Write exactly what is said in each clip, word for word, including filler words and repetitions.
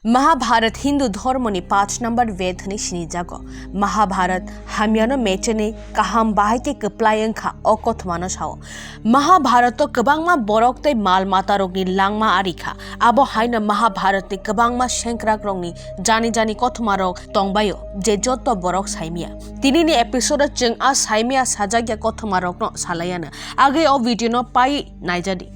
Mahabharat Hindu dhormoni pach number Ved hwnwi sinijago. Mahabharat hamyano mecheni kaham bahai khe kwplai wngkha o kothomano sao. Mahabharato kwbangma borok tei mal matarokni langma ari kha. Abo haino Mahabharatni kwbangma sengkrakrokni jani jani kothomarok tongbaio, je joto borok saimya. Tinini episode-o chwng a saimya sajakya kothomarokno salaianw. Agwi o video-no pai naijadi.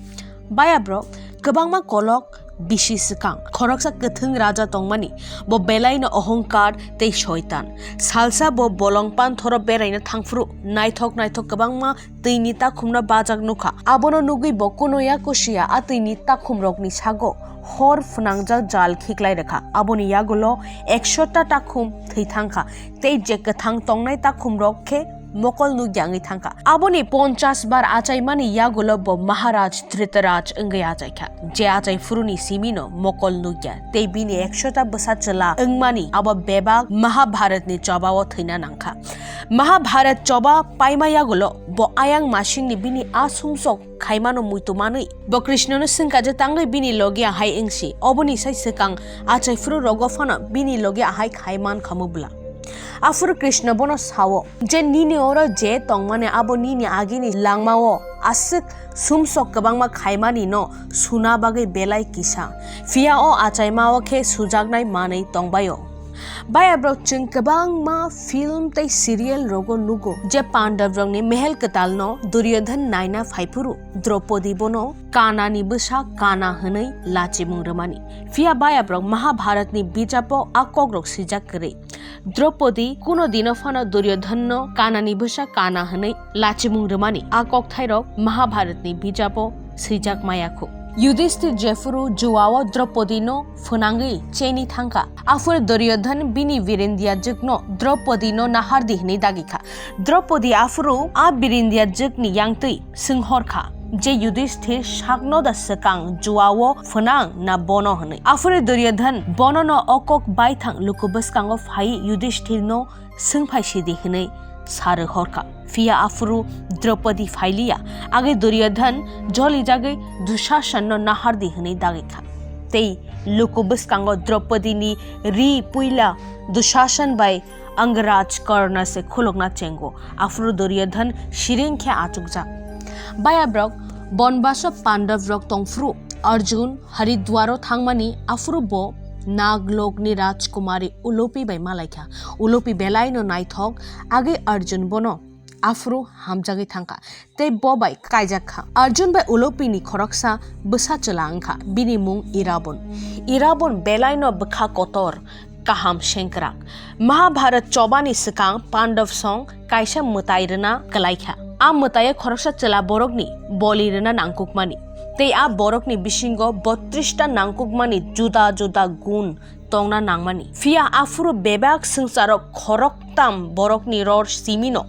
Baya bro, kwbangma kolok bisi swkang, khoroksa kwthwng raja tongmani, bo belaino ohongkar tei soitan. Salsa bo bolong panthoro beraina thangphuru naithok naithok kwbangma twini takhumno bajak nukha. Abono nugwi bo kunoya kusiya a twini takhumrokni sago hor phwnangjak jal khiklai rwkha. Aboni yagulo ekshota takhum thwi thangkha, tei je kwthang tongnai takhumrok khe mokol nukya wngwi thangkha. Aboni ponchas bar achaimani yagulo bo Maharaj Dhritaraj wngwi achaikha, je achaiphuruni simino mokol nukya, tei bini ekshota bwsa chwla wngmani abo bebak Mahabharatni chobao thwina nangkha. Mahabharat choba paima yagulo bo ayang masingni bini a sumsok khaimano muitu manwi bo Krishnono swngkha je tangwi bini logi ahai wngsi, oboni sai swkang achaiphuru rogo phano bini logi ahai khai mankha mubla. Aphuru Krishno bono sao je nini oro je tongmani abo nini agini langmao aswk sumsok kwbangma khaimanino suna bagwi belai kisa, phiya o achaimao khe sujaknai manwi tongbaio. Baya bro, chwng kwbangma film tei serial rogo nugo je Pandav rokni mehel kwtalno Duryodhan naina phaiphuru Draupadi bono Kanani bwsa Kana hwnwi lachimung rwmani. Phiya baya bro, Mahabharatni bijapo a kokrok swijak kwrwi. Draupadi kuno dino phano Duryodhanno Kanani bwsa Kana hwnwi lachimung rwmani a kokthairok Mahabharatni bijapo swijak maya khu. Yudhishthir jephuru juao Draupadino phwnangwi cheni thangkha, aphuru Duryodhan bini birindia jwkno Draupadino nahardi hwnwi dagikha. Draupadi aphuru a birindia jwkni yangtwi swnghorkha je Yudhishthir sakno da swkang juao phwnang na bono hwnwi. Aphuru Duryodhan bonono o kok baithang luku bwskango phaiwi Yudhishthirno swngphai sidi hwnwi sa rwhorkha. Phiya aphuru Draupadi phailiya, agwi Duryodhan jolijagwi Dushasanno nahardi hwnwi dagikha. Tei luku bwskango Draupadini ri puila Dushasan bai Angaraj Karna se khulukna chengo. Aphuru Duryodhan siring khe achukjak. Baya bwrok Bonbaso Pandav rok tongphuru Arjun Haridwaro thangmani, aphuru bo Naglokni Rajkumari Ulopi bai malaikha. Ulopi belaino naithok, agwi Arjun bono aphuru hamjagwi thangkha, tei bo bai kaijakha. Arjun bai Ulopini khoroksa bwsa chwla wngkha, bini mung Irabon. Irabon belaino bwkha kotor, kaham sengkrak. Mahabharat chobani swkang Pandav song kaisa mwtai rwna kwlaikha. A mwtaio khoroksa chwla borokni boli rwna nangkukmani. Tei a borokni bisingo bottrista nangkukmani juda juda gun tongna nangmani. Phiya aphuru bebak swngcharo khoroktam borokni ror simino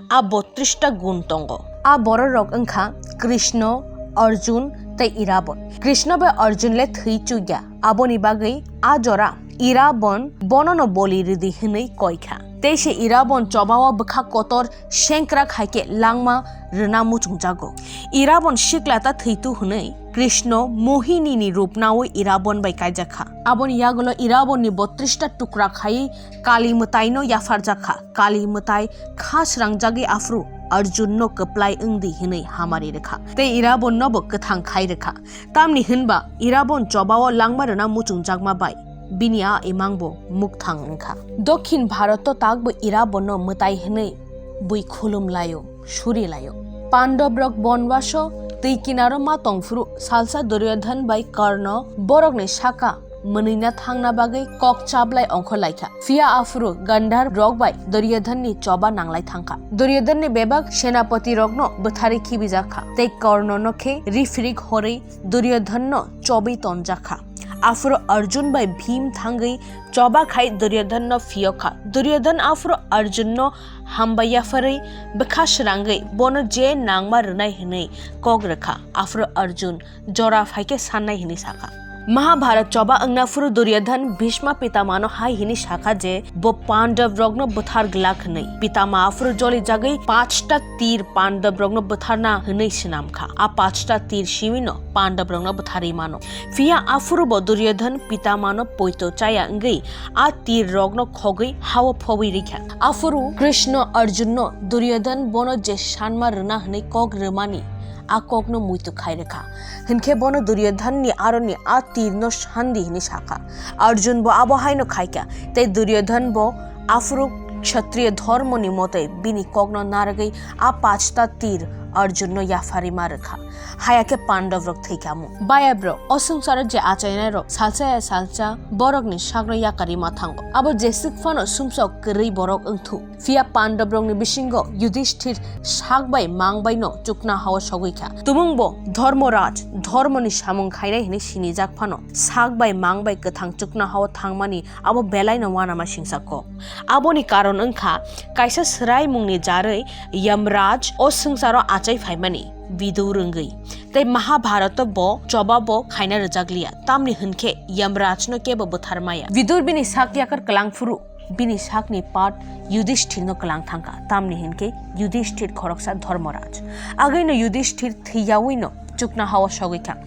a bottrista gun tongo. A bororok wngkha Krishno, Arjun tei Irabon. Krishno bai Arjun le thwi chukya, aboni bagwi a jora Irabon bonono boli rwdi hwnwi koikha. Tei se Irabon chobao bwkha kotor sengkrak hai khe langma rwna muchungjago. Irabon sikla ta thwitu hwnwi Krishno Mohinini rup naui Irabon bai kaijakha. Aboni yagulo Irabonni bottrista tukra khaiwi Kali mwtaino yapharjakha. Kali mwtai kha srangjagwi aphuru Arjunno kwplai wngdi hwnwi hamari rwkha. Tei Irabonnobo kwthang khai rwkha. Tamni hwnba Irabon chobao langma rwna muchungjakma bai bini a imangbo mukthang wngkha. Dokhin Bharoto takbo Irabonno mwtai hwnwi bui khulum laio, suri laio. Pandav rok Bonbaso twi kinaro ma tongphuru salsa Duryodhan bai Karno borokni saka mwnwina thangna bagwi kok chablai ongkhor laikha. Phiya aphuru Gandharv rok bai Duryodhanni choba nanglai thangkha. Duryodhanni bebak senapati rokno bwtharwi khibijakha tei Karnono khe rifrik horwi Duryodhanno chobwi tonjakha. Aphuru Arjun bai Bhim thangwi choba khai Duryodhanno phiyokha. Duryodhan aphuru Arjunno hambai yapharwi bwkha srangwi bono je nangma rwnai hwnwi kok rwkha. Aphuru Arjun jora phaikhe sannai hwnwi sakha. Mahabharat choba wngna phuru Duryodhan Bhishma Pitama no hai hini sakha je bo Pandav rokno bwthar glak hwnwi. Pitama aphuru joli jagwi pachta tir Pandav rokno bwtharna hwnwi swnam kha. A pachta tir simi no Pandav rokno bwtharwi mano. Phiya aphuru bo Duryodhan Pitama no poito chaya wngwi a tir rokno khogwi hao phobwi rikha. Aphuru Krishna Arjun no Duryodhan bono je sanma rwna hwnwi kok rwmani a kokno muitu khai rwkha. Hinkhe bono Duryodhan ni aroni a tir no sandi hwnwi sakha. Arjun bo abo haino khaikha. Tei Duryodhan bo aphuru kshatriya dhormo ni motoi bini kokno narwgwi a pachta tir Arjun no yapharwi ma rwkha. Haya khe Pandav rok thwikha mu. Baya bro, o swngcharo je achainai rok salsa ya salsa borok ni sakno yakarwi ma thango. Abo jeswk phano sumsok kwrwi borok wngthu. Phiya Pandav rokni bisingo Yudhishthir sak bai mang bai no chukna hao sogwi kha. Tumung bo Dharmaraj, dhormoni samung khainai hwnwi sinijak phano sak bai mang bai kwthang chukna hao thangmani abo belai no uanama singsa kok. Aboni karon wngkha kaisa swraimungni jarwi Yamraj o swngcharo achai phaimani Vidur wngwi. Tei Mahabharata bo choba bo khaina rwjakliya, tamni hwnkhe Yamraj no kebo bwthar maya. Vidur bini sak yakar kwlang phuru bini sakni pat Yudhishthir no kwlang thangkha, tamni hinkhe Yudhishthir khoroksa Dharmaraj. Agwi no Yudhishthir thwiyawi no chukna hao sogwi kha.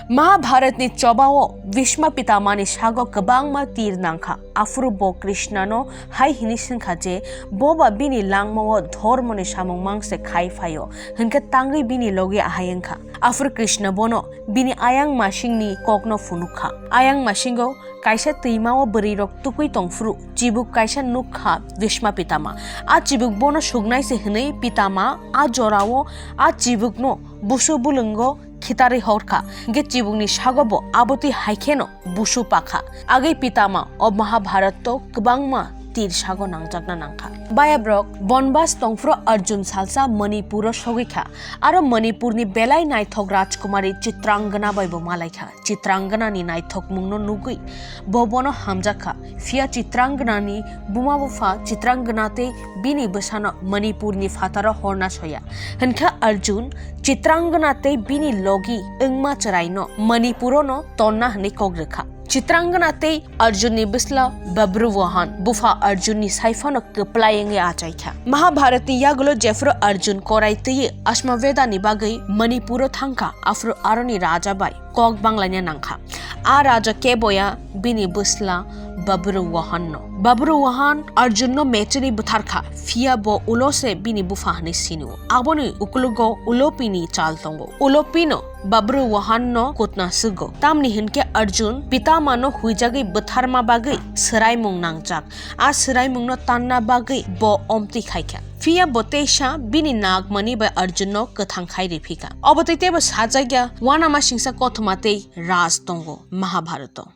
Mahabharat ni choba o Bhishma Pitama ni sago kwbangma tir nangkha. Aphuru bo Krishna no hai hini swngkha je, bo ba bini langma o dhormo ni samung mangse khai phaio, hinkhe tangwi bini logi ahai wngkha. Aphuru Krishna bono bini ayang masing ni kok no phunuk kha. Ayang masingo kaisa twima o bwrwi rok tukui tong phuru chibuk kaisa nuk kha Bhishma Pitama. A chibuk bono suknai se hwnwi Pitama a jora o a chibuk no busu bulwngo khitarwi hor kha. Hinkhe chibuk ni sago bo abo twi hai kheno busu pakha. Agwi Pitama o Mahabharat o kwbangma tir sago nangjakna nangkha. Baya bro, Bonbas tong phuru Arjun salsa Manipur o sogwi kha. Aro Manipur ni belai naithok Rajkumari Chitrangana bai bo malai kha. Chitrangana ni naithokmung no nugwi bo bono hamjak kha. Phiya Chitrangana ni buma bupha Chitrangana tei bini bwsano Manipur ni phataro horna soya. Hinkhe Arjun Chitrangana tei bini logi wngma chwrai no Manipur o no tonna hwnwi kok rwkha. Chitrangana tei Arjun ni bwsla Babruvahan bupha Arjun ni sai phano kwplai wngwi achai kha. Mahabharat ni yagulo jephuru Arjun korai twiwi Ashmaveda ni bagwi Manipur o thangkha, aphuru aroni raja bai kok banglaina nangkha. A raja keboya bini bwsla Babruvahan no. Babruvahan Arjun no mechwrwi bwtharkha, phiya bo ulo se bini bupha hwnwi sini-o. Aboni ukulugo ulo pini chal tongo. Ulo pino Babruvahan no kutna swgo. Tamni hinkhe Arjun Pitama no huijagwi bwtharma bagwi swraimung nangjak. A swraimung no tanna bagwi bo omtwi khaikha. Phiya bo teisa bini nagmani bai Arjun no kwthang khai riphikha. Obo tei teibo sajakya uanama singsa kothoma tei raj tongo Mahabharato.